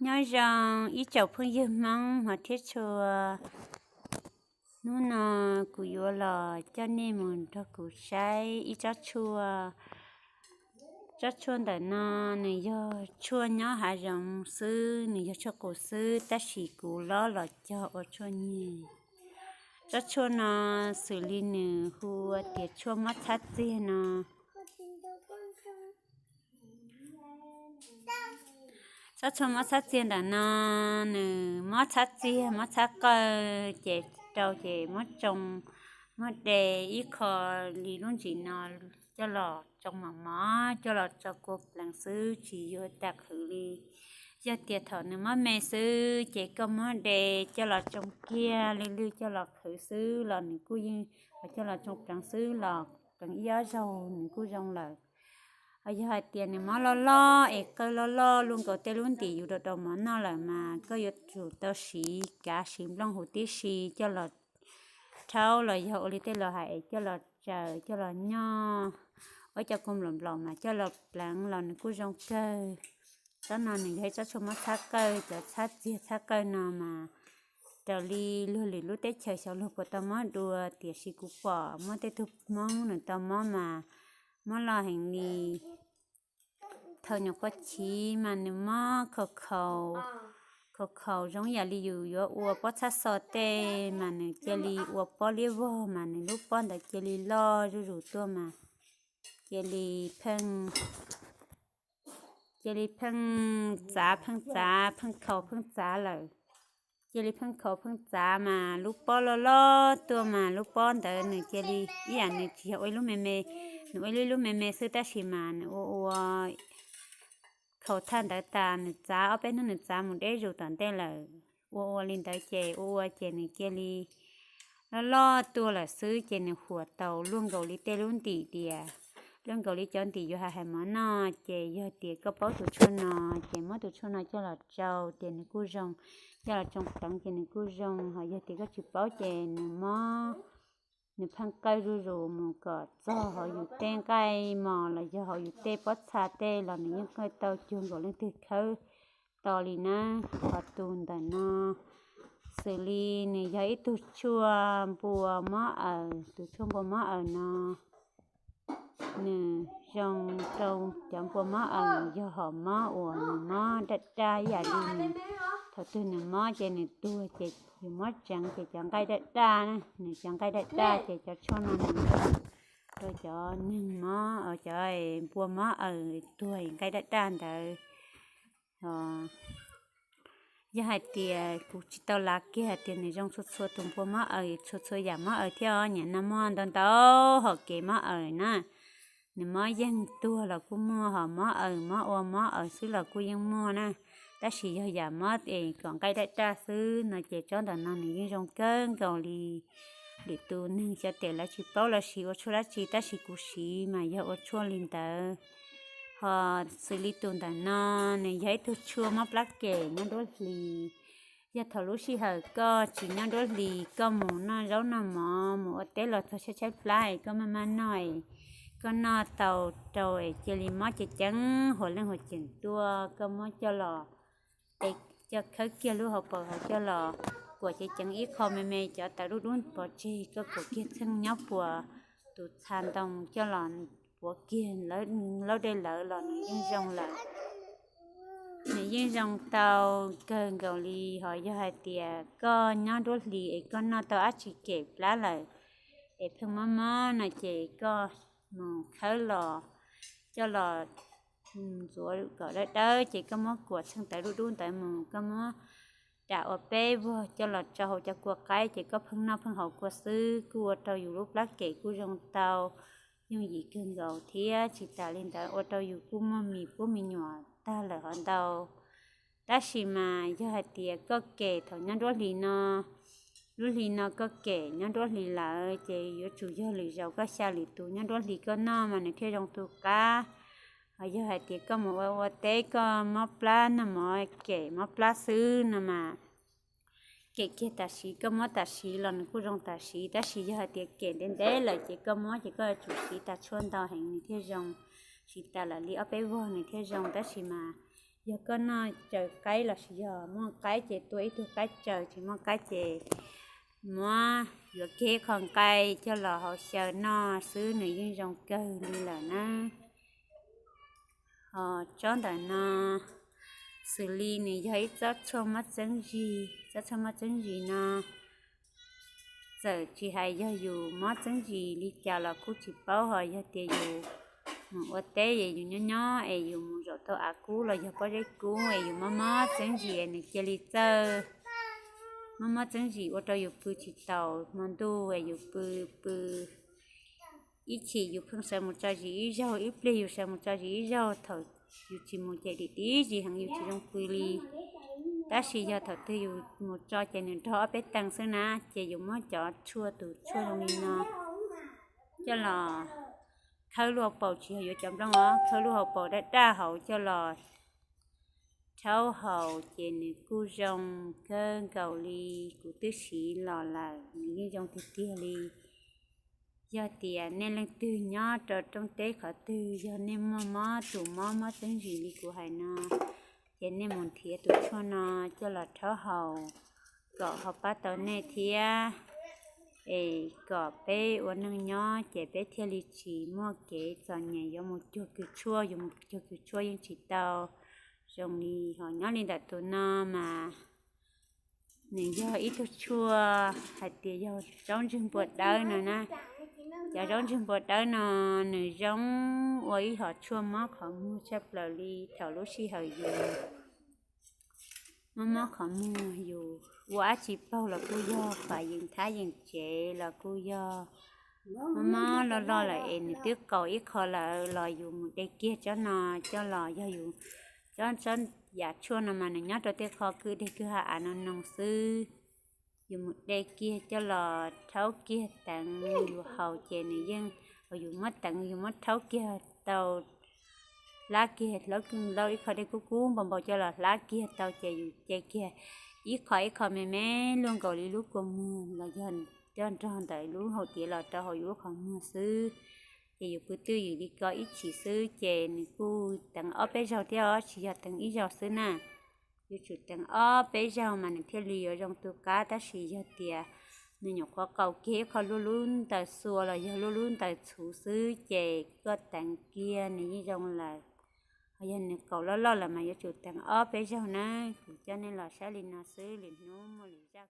Nyob zoo ib tsoom phooj ywg Hmoob hmov thiab tshua. Hnub no kuv yuav los coj nej mus nrog kuv saib ib tsob tshuaj. Tsob tshuaj ntawm no nws yog tshuaj nyob hav zoov xwb, nws yog tshuaj qus xwb, tab sis kuv lob los cog ua tshuaj nyeg. Tsob tshuaj no xws li nws hu ua tias tshuaj mob txhab txiag no. Tsob tshuaj mob txhab txiag ntawm no, nws mob txhab txiag, mob txhab qawj, ces rau ces muab tsoo, muab de ib qho li lub ntsis no coj los tsoo mos mos, coj los tso kua pleev xwb, tsis yuav tas qhwv li. Yog tias thaum nws mob me xwb ces koj muab de coj los tsoo kiag li lwj coj los qhwv xwb los nws kuj yeej, coj los tsoo pleev xwb los pleev ib ob zaug nws kuj zoo lawm. Ho yog hais tias nws mob loj loj es qawj loj loj luaj nkaus tej lub ntim yus rau rau mov noj lawm mas koj yuav tsum tau siv kav siv nplooj huv tib si coj los rhaub los yog ua li tej los hais es coj los tsaws coj los nyoj. Ua cov kua nplaum nplaum mas coj los pleev los nws kuj zoo kawg. Tsob no nws yog ib tsob tshuaj mob txhab qawj, cov txhab txiag txhab qawj no mas raws li luag lwm lub teb chaws xyov luag puas tau mob dua, tiam sis kuv pom muaj tej tug Hmoob nws tau mob mas mob loj heev li. Thaum nyuam qhuav chiv mas nws mob khaus khaus, khaus khaus zoo yam li yus yuav ua pob txhab xo tej mas nws cia li ua pob liab vog mas nws lub pob ntawd cia li loj zuj zus tuaj mas cia li pheej, cia li pheej txav pheej txav, pheej khaus pheej txav lawm. Cia li pheej khaus pheej txav mas lub pob loj loj tuaj mas lub pob ntawd nws cia li ib yam nws tsis yog ua ib lub me me, nws ua ib lub me me xwb tab sis mas nws ua ua khaus thaj ntawd tas nws txav ob peb hnub nws txav mus deb zus tom ntej lawm. Ua ua li ntawd ces ua ua ces nws cia li loj loj tuaj lawm xwb ces nws huam tau luaj nkaus li tej lub ntim dias, luaj nkaus li cov ntim yuav hais hais mov noj. Ces yog tias koj paub tus tshuaj no ces muab tus tshuaj no coj los tsau ces nws kuj zoo, coj los tsoo pleev ces nws kuj zoo. Ho yog tias koj tsis paub ces nws mob, nws pheej qawj zuj zus mus kom txog hauv yus tej nqaij mos los yog hauv yus tej pob txha tej los nws yeej qawj tau cuag nkaus leej twg khawb to li na. Qhov tus ntawm no xws li nws yog ib tug tshuaj npua mob aws, tus tshuaj npua mob aws no nws zoo rau cov npua mob aws yog hom mob uas nws mob daj daj ib yam li nws, thaum twg nws mob ces nws tuag ces yus mob tseev ces cov nqaij daj daj na, nws cov nqaij daj daj ces cov tshuaj no nws rau cov neeg mob, cov npua mob aws tuag nqaij daj daj ntawd. Yog hais tias kuv tsis tau lav kiag hais tias nws zoo txhua txhua tus npua mob aws, txhua txhua yam mob aws thiab os, niam no muaj ntau ntau hom kev mob aws na. Nws mob yeeg tuag los kuj muaj, ho mob aws mob ua mob aws xwb los kuj yeej muaj na. Tab sis yog yam mob es kom nqaij daj daj xwb no ces tsob ntawm no nws yeej zoo kawg nkaus li. Lwm tus neeg xyov tias lawv tsis paub lawv siv ua tshuaj dab tsi tab sis kuv siv mas yog ua tshuaj li ntawd. Ho xws li tus ntawm no, nws yog ib tug tshuaj mob plab kem nyob nruab hlis. Yog thaum lub sij hawm koj tsis nyob nruab hlis koj mus noj zaub noj mov mus ua teb los txog tshaib tshaib plab es koj maj maj noj es koj noj tau rau es cia li mob ceev ceev huas leej huas ceem tuaj, koj muab coj los, coj khawb kiag lub hauv paus hauv coj los kuam ceev ceev ib qho me me cov tawv dub dub pov tseg, koj kuam kiag txheej nyob puas tus txha ntoo coj los puav kiag laub dej lawm los nws yeej zoo lawm. Nws yeej zoo tau kawg nkaus li. Ho yog hais tias koj nyob nruab hlis es koj noj tau dab tsi kem plab lawm es pheej mob mob no ces koj mus khawb los, coj los ntxuav kom dawb dawb ces koj muab kuam txheej tawv dub dub ntawd mus, koj muab dam ua peb vog coj los tso hauv cov kua qaib ces koj pheej noj pheej haus kua xwb kuj ua rau yus lub plab kem kuj zoo tau yooj yim kawg nkaus thiab. Tsis tas li ntawd ua rau yus kuj muaj mis puab me nyuam tag lawm hov ntau. Tab sis mas yog hais tias koj kem thaum nyob nruab hlis no, lub hli no koj kem nyob nruab hlis lawm ces yuav tsum yog lwm zaus koj xya lwm tus nyob nruab hlis koj noj mas nws thiaj zoo tu qab. Ho yog hais tias koj mus ua ua teb koj mob plab noj mov kem mob plab xwb no mas kem kiag tam sim koj mob tam sim los nws kuj zoo tam sim, tab sis yog hais tias kem ntev ntev lawm ces koj mob ces koj yuav tsum siv tas tshuaj ntau heev nws thiaj zoo, siv tas lawm li ob peb vog nws thiaj zoo. Tab sis mas Yog koj noj tsaws qaib los sis yog muaj qaib ces tua ib tug qaib tsaws, tsis muaj qaib ces muab yuav kiag ib qho nqaij coj los hauv xyaw noj xwb nws yeej zoo kawg li lawm na. Ho tsob ntawm no xws li nws yog ib tsob tshuaj mob txeeb zis. Tsob tshuaj mob txeeb zis no txawm tsis hais yog yus mob txeeb zis li cas los kuj tsis paub, ho yog tias yus mus ua teb es yus nyob nyob es yus mus zaum tau av kub los yog pob zeb kub es yus mob mob txeeb zis es nws cia li txawj mob mob txeeb zis ua rau yus pw tsis taus hmo ntuj es yus pw pw ib chim yus pheej sawv mus tso zis ib zaug, ib pliag yus sawv mus tso zis ib zaug, thaum yus tsis mus ces dim tib zis heev yus tsis zoo pw li. Tab sis yog thaum twg yus mus tso ces nws nrog ob peb teev xwb na, ces yus muab cov tshuaj tus tshuaj zoo li no coj los khawb lub hauv paus, tsis yog yuav cov nplooj os, khawb lub hauv paus daj daj hauv coj los rhaub haus ces nws kuj zoo kawg nkaus li. Kuv twb siv los lawm nws yeej zoo tiag tiag li. Yog tias nej leej twg nyob rau rooj teb qhov twg yog nej muaj mob tus mob mob txeeb zis li kuv hais no, ces nej mus nrhiav tus tshuaj no coj los rhaub haus kom ho pab tau nej thiab, es kom peb ua neej nyob ces peb thiaj li tsis muaj kev txom nyem yuav mus cuag kws tshuaj, yuav mus cuag kws tshuaj yeej tsis tau. Zoo li ho nyob li ntawm tus no mas nws yog ib tug tshuaj hais tias yog zaub ntswg npua dawb no na. Cov zaub ntswg npua dawb no nws zoo ua ib hom tshuaj mob qhov muag tshaj plaws li. Thaum lub sij hawm yus mob mob qhov muag, yus ua dab tsi paug los kuj yog, pam yees thab yees tsev los kuj yog, mob mob loj loj lawm es nws twb qaus ib qho lawm los yus mus de kiag tsob no coj los, yog yus tsob, tsob yam tshuaj no mas nws nyob rau tej qho kwj deg kwj ha av no no xwb. Yus mus de kiag coj los rhaub kiag teev yus haus ces nws yeej, yus muab teev yus muab rhaub kiag tau, hlab kiag lau ib qho dej kub kub npau npau coj los hlab kiag tau ces yus ce kiag ib qho ib qho me me luaj nkaus li lub kua muag los yog coj nrog ntawm lub hauv tiav los rau hauv yus lub qhov muag xwb. Ces yus pw twj ywm li ko ib chim xwb ces nws kuj teev ob peb zaug thiab os, tsis yog teev ib zaug xwb na. Yuav tsum teev ob peb zaug mas nws thiaj li yuav zoo tu qab, tab sis yog tias nws nyuam qhuav qaus kiag ib qho luaj lub ntawd xua los yog luaj lub ntawd txhuv xwb ces koj teev kiag nws yeej zoo lawm. Ho yog nws qaus loj loj lawm mas yuav tsum teev ob peb zaug na. Kuv coj nej los saib li no xwb, lwm hnub muaj lwm zaj